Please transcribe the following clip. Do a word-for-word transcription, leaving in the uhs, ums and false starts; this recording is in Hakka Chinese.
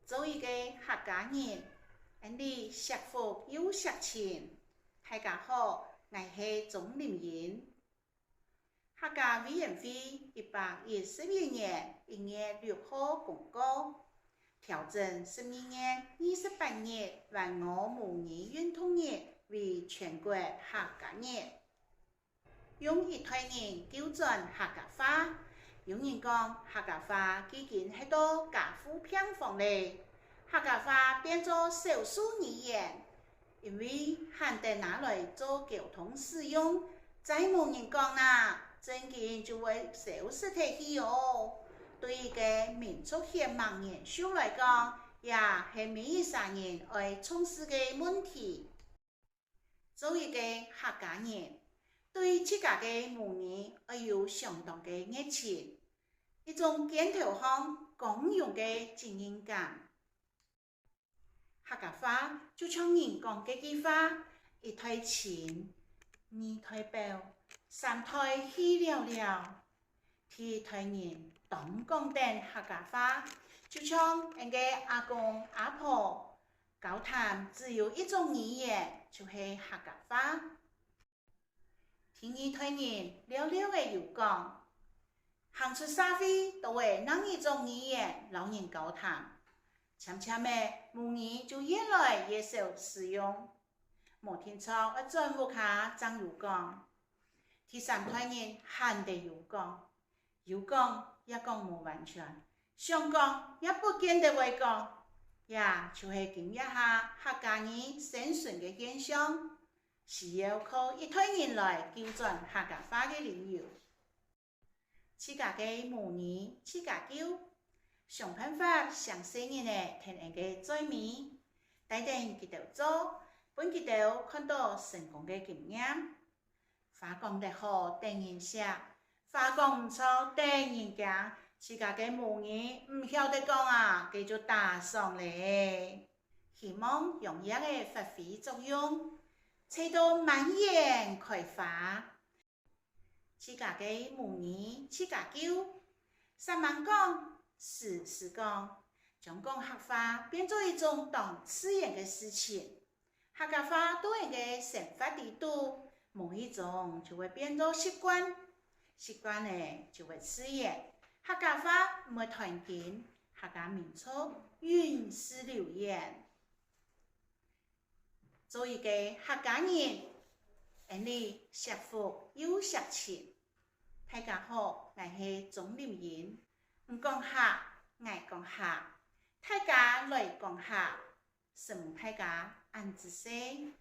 做一個客家人，𠊎俚惜福又惜情。大家好，𠊎係鍾林英。客家委員會一百一十一年一月六號公告，調整十二月二十八日還我母語運動日為全國客家日。 用一代人救轉客家話。有人講，客家話既經歇到加護病房咧，客家話變做少數語言，因為罕得拿來做溝通使用，再無人講啦，正經就會消失忒去哦。對一個民族血脈延續來講，也係每一儕人愛重視个問題。 做一個客家人，對自家个母語愛有相當个熱情，一種肩頭項扛重个責任感。客家話就像人講該句話：一代親，二代表，三代去了了。 第一代人當講等客家話，就像𠊎个阿公阿婆，交談只有一種語言，就係客家話。第二代人略略仔有講，行出社會都會另一種語言摎人交談，漸漸仔母語就越來越少使用。 無定著愛轉屋下正有講。第三代人罕得有講，有講也講無完全，想講也不見得會講。這就係今這下客家語生存个現象，需要靠一代人來救轉客家話个理由。 自家个母語自家救，想辦法㧾細人仔跈𠊎个嘴尾，帶等佢兜做，分佢兜看著成功个經驗。話講得好得人惜，話講毋著得人驚，自家个母語毋曉得講啊，該就打爽咧。希望踴躍仔發揮作用，做到滿園開花。 自家个母語自家救，煞猛講，時時講，將講客話變做一種當自然个事情。客家話在𠊎个生活裡肚，無意中就會變做習慣，習慣了就會自然。客家話毋會斷根，客家民族永世流傳。 做一個客家人，𠊎俚惜福又惜情。大家好，𠊎係鍾林英。你講客，𠊎講客，大家來講客，承蒙大家，恁仔細。